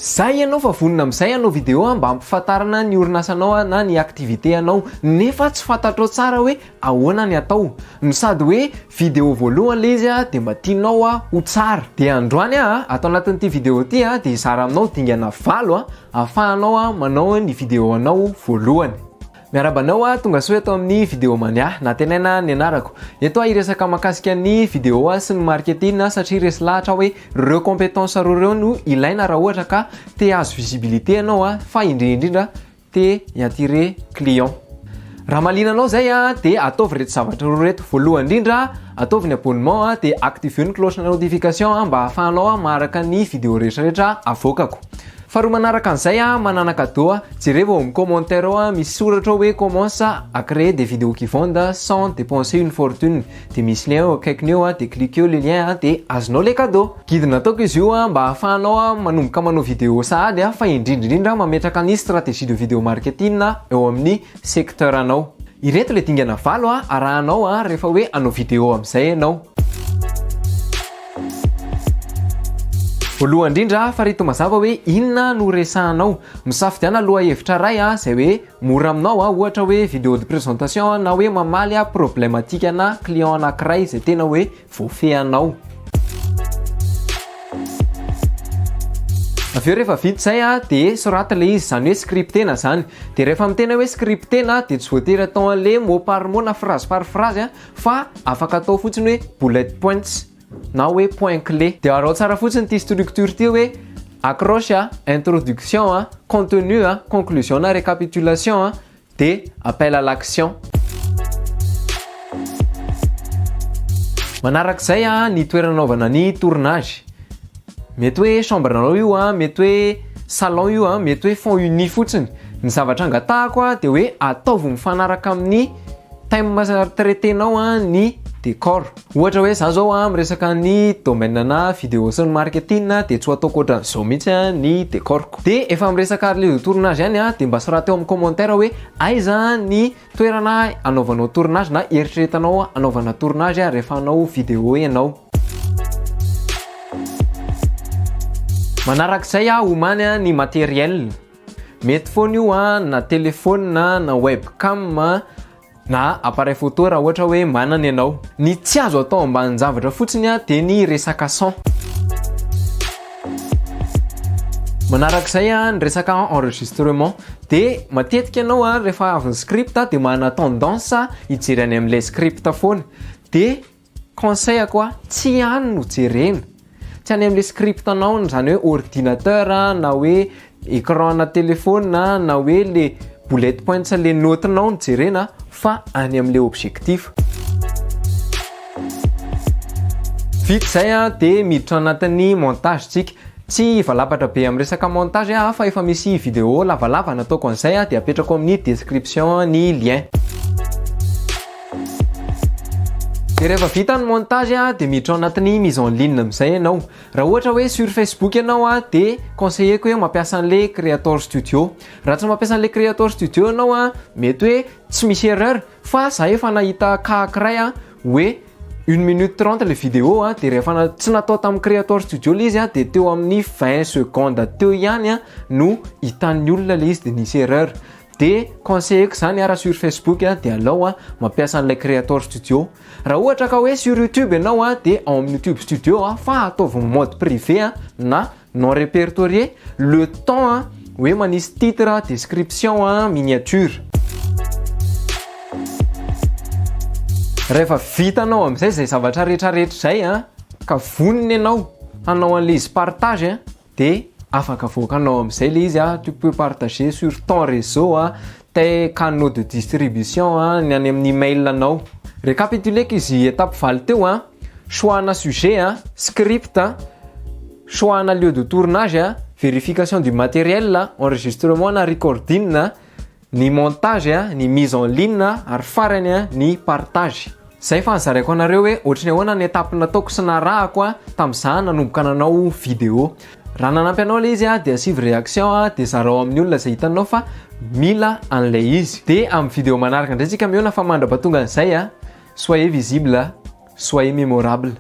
Zay ianao fa vonona amin'izay hanao vidéo mba hampifantarana ny orinasanao na ny activité anao nefa tsy fantatrao tsara hoe ahoana ny atao. No sady hoe vidéo voalohany le izy dia mba tianao ho tsara. Dia androany aho ato anatin'ity vidéo ity dia hizara aminao dingana valo ahafahanao manao ny vidéo anao voalohany. Miarahaba anao aho, tonga soa eto amin'ny Video Mania. Nantenaina ny anarako. Eto aho hiresaka mahakasika ny video sy ny marketing satria resy lahatra aho hoe ireo compétences roa ireo no ilaina raha ohatra ka te hahazo visibilité ianao fa indrindra indrindra te hi-attirer client. Raha mahaliana anao izay dia ataovy ireto zavatra roa ireto. Voalohany indrindra, ataovy ny abonnement dia activeo ny cloche notification mba hahafahanao maharaka ny video rehetra rehetra avoakako. Faharoa manaraka an'izay a, manana cadeau a, jerevo ao amin'ny commentaire ao a, misy soratra ao hoe commence à créer des vidéos qui vendent sans dépenser une fortune, dia misy lien eo akaikiny eo a, dia cliqueo le lien a, dia azonao le cadeau. Guide nataoko izy io a, mba ahafahanao a manomboka manao vidéo sahady a, fa indrindra indrindra mametraka ny stratégie de vidéo marketing eo amin'ny secteur anao. Ireto le dingana valo a, arahanao a rehefa hoe hanao vidéo amin'izay ianao. Voalohany indrindra, farito mazava hoe inona no resahanao. Misafidiana lohahevitra iray izay hoe mora aminao, ohatra hoe vidéo de présentation na hoe mamaly problématique ana client anankiray izay tena hoe voafehinao. Avy eo rehefa vita izay dia soraty ilay izy, izany hoe scriptena izany. Dia rehefa miteny hoe scriptena dia tsy voatery atao an'ilay mot par mot na phrase par phrase fa afaka atao fotsiny hoe bullet points na hoe point clé. Dia araho tsara fotsiny ity structure ity hoe accroche a, introduction a, contenu a, conclusion na récapitulation a, dia appel à l'action. Manarak'izay a, ny toerana anaovana ny tournage. Mety hoe chambre anao io a, mety hoe salon io a, mety hoe fond uni fotsiny. Ny zavatra angatahako a dia hoe ataovy mifanaraka amin'ny thème traitenao a ny décor. Ohatra hoe za zao a miresaka ny domaine na vidéo sy ny marketing dia tsy ho ataoko ohatran'izao mihitsy a ny décor-ko. Dia efa miresaka lieu de tournage ihany a dia mba soraty eo amin'ny commentaire hoe aiza ny toerana anaovanao tournage na eritreretanao anaovana tournage rehefa hanao vidéo ianao. Manarak'izay a omany ny matériel. Mety foana io a na téléphone na webcam na appareil photo raha ohatra hoe manana ianao. Ny tsy azo atao ambanin-javatra fotsiny a dia ny resaka son. Manarak'izay a ny resaka enregistrement. Dia matetika ianao a rehefa avy ny script dia manana tendance hijery any amin'ilay script foana. Dia Conseil-ko a, tsy any no jerena, tsy any amin'ilay script anao izany hoe ordinateur na hoe écran ana téléphone na hoe le bullet points le note-nao no jerena fa any amin'ilay objectif. Vita izay a, dia miditra anatin'ny montage tsika. Tsy hivalapatra be amin'ny resaka montage aho fa efa misy vidéo lavalava nataoko an'izay dia apetrako amin'ny description ny lien. Dia rehefa vita ny montage dia miditra ao anatin'ny mise en ligne amin'izay ianao. Raha ohatra hoe sur Facebook ianao dia conseilleko hoe mampiasa an'ilay Creator Studio. Raha tsy mampiasa an'ilay Creator Studio ianao mety hoe tsy misy erreur fa za efa nahita cas ankiray hoe une minute trente le vidéo dia rehefa tsy natao tamin'ny Creator Studio ilay izy dia teo amin'ny 20 secondes teo ihany no hitan'ny olona ilay izy dia nisy erreur. De conseilleko zany ara sur Facebook a de alao a mampiasa an'ilay creator studio. Raha ohatra ka hoe sur YouTube ianao a de ao amin'ny YouTube studio a fa ataovy mode privé a na non répertorié le temps a hoe manisy titre, description a, miniature. Rehefa vitanao amin'izay izay zavatra rehetrarehetra izay a ka vonona ianao hanao an'ilay izy partage a de afaka avoakanao amin'izay le izy a, tu peux partager sur ton réseau a, tes canaux de distribution a, ny any amin'ny mail anao. Récapituleko izy étape valo teo a, choix-na sujet a, script a, choix-na lieu de tournage a, vérification du matériel a, enregistrement na recording a, ny montage a, ny mise en ligne a, ary farany a ny partage. Zay fa nizaraiko anareo hoe ohatry ny ahoana ny étape nataoko sy narahako a tamin'izaho nanomboka nanao vidéo. Raha nanampy anao ilay izy a dia asivo réaction a dia zarao amin'ny olona izay hitanao fa mila an'ilay izy. Dia amin'ny vidéo manaraka indray tsika mihaona fa mandra-pahatonga an'izay a, soyez visible, soyez mémorable.